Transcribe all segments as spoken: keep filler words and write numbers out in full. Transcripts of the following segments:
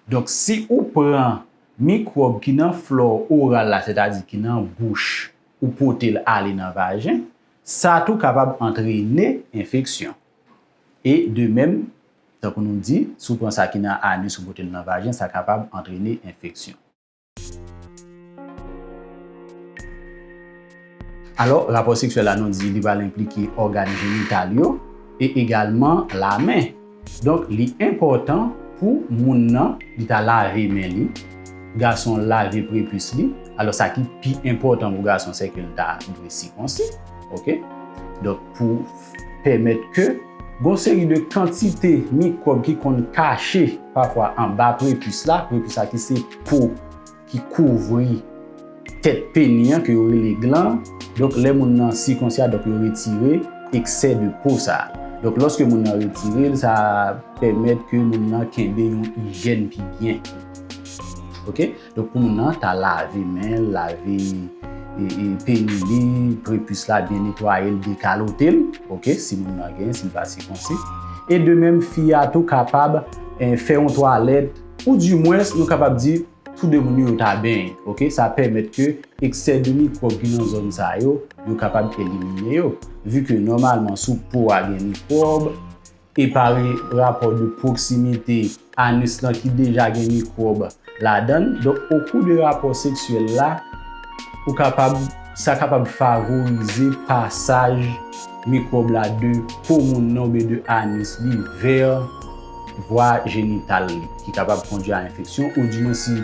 Donk, si ou pran mikwòb ki nan flò oral la, sètadi ki nan bouch, ou pote l ale nan vajen, sa tou kapab antrene enfeksyon. E de menm, tankou nou di, si w pran sa ki nan anis, ou pote l nan vajen, sa kapab antrene enfeksyon. Alò, rapò seksyèl la, nou di li pral enplike ògàn jenital yo e egalman lamen. Donk, li enpòtan pou moun nan, li ta lave men li, gason lave prepis li. Alò, sa ki pi enpòtan pou gason, se ke l ta dwe sikonsi, oke? Donk, pou pèmèt ke gon seri de kantite mikwòb ki konn kache pafwa anba prepis la, prepis la ki se po ki kouvri tèt peni an, ke yo rele glan. Donk, lè moun nan sikonsi a, donk yo retire eksè de po sa a. Donk, lòske moun nan retire l, sa pèmèt ke moun nan kenbe yon ijyèn pi byen. Oke? Donk, pou moun nan ta lave men l, lave e, e, peni li, prepis la, byen netwaye l, dekalote l, oke, si moun nan genyen, si l pa sikonsi. E de menm, fi a tou kapab, eh, fè yon twalèt, ou dimwens, nou kapab di, tou de moun yo ta benyen, oke? Sa pèmèt ke eksè de mikwòb ki nan zòn sa yo, yo kapab elimine yo. Vi ke nòmalman sou po a gen mikwòb, e pa re-, rapò de pwoksimite anis lan ki deja gen mikwòb ladan l. Donk, okou de rapò seksyèl la, ou kapab, sa kapab favorize pasaj mikwòb la de po moun nan oubyen de anis li vè vwa jenital li, ki kapab kondui a enfeksyon, oudimwen si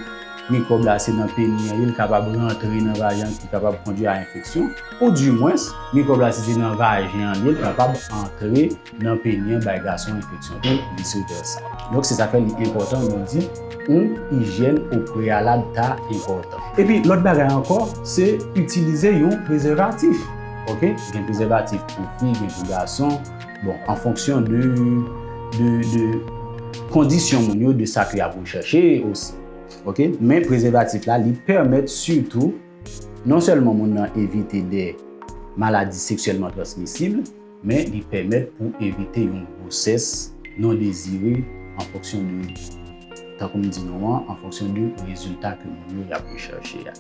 mikwòb la se nan peni an li, li kapab rantre nan vajen an, ki kapab kondui a enfeksyon, oudimwens, mikwòb la si se nan vajen an li, li kapab antre nan peni an bay gason enfeksyon tou, vice versa. Donk, se sa k fè li enpòtan, nou di, yon ijyèn o preyalab ta enpòtan. Epi, lòt bagay ankò, se itilize yon prezèvatif. Oke? Gen prezèvatif pou fi, gen pou gason. Bon, an fonksyon de, de, de kondisyon moun yo, de sa ke y ap rechèche osi. Oke? Men prezèvatif la, li pèmèt sitou, non sèlman moun nan evite de maladi seksyèlman transmisib, men li pèmèt pou evite yon gwosès non dezire an fonksyon de, tankou m di nou an, an fonksyon de rezilta ke moun yo y ap rechèche a.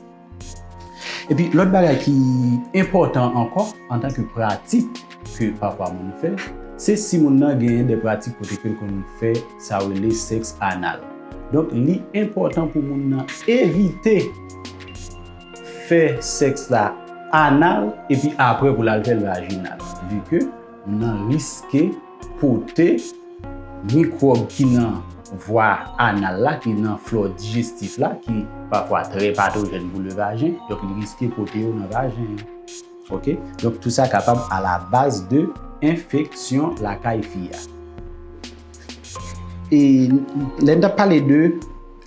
Epi, lòt bagay ki enpòtan ankò, antanke pratik ke pafwa moun fè, se si moun nan genyen de pratik kote ke l konn fè sa yo rele sèks anal. Donk, li enpòtan pou moun nan evite fè sèks la anal epi apre pou l al fè l vajinal, vi ke moun nan riske pote mikwòb ki nan vwa anal la, ki nan flò dijestif la, ki pafwa trè patojèn pou le vajen, donk li riske pote yo nan vajen an. Oke? Donk, tou sa kapab a la baz de enfeksyon lakay fi a. E lè n t ap pale de,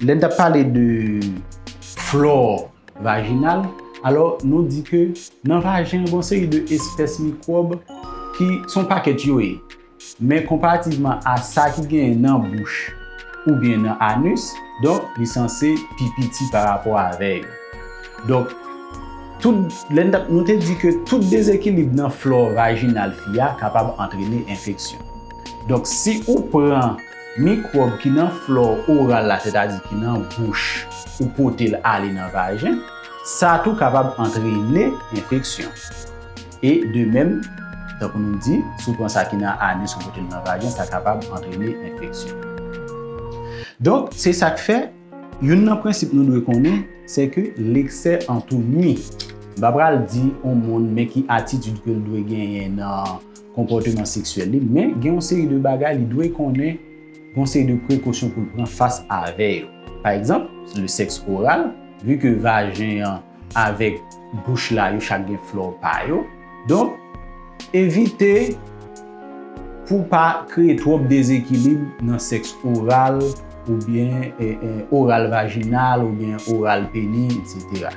lè n t ap pale de flò vajinal, alò, nou di ke nan vajen an, gon seri de espès mikwòb ki se yon pakèt yo ye. Men konparativman a sa ki genyen nan bouch oubyen nan anis, donk, li sanse pi piti pa rapò avè yo. Donk, tout, lè n t ap, nou te di ke tout dezekilib nan flò vajinal fi a kapab antrene enfeksyon. Donk, si ou pran mikwòb ki nan flò oral la, sètadi ki nan bouch, ou pote l ale nan vajen, sa tou kapab antrene enfeksyon. E de menm, tankou nou di, si w pran sa ki nan anis, ou pote l nan vajen, sa kapab antrene enfeksyon. Donk, se sa k fè, youn nan prensip nou dwe konnen, se ke l'excès en tout nuit. M pa pral di yon moun, men ki atitid ke l dwe genyen nan konpòteman seksyèl li, men gen yon seri de bagay li dwe konnen, gen yon seri de prekosyon pou l pran fas avè yo. Pa egzanp, le sèks oral, vi ke vajen an avèk bouch la, yo chak gen flò pa yo. Donk, evite pou pa kreye twòp dezekilib nan sèks oral oubyen, e, e, oral vajinal oubyen oral peni, etsetera.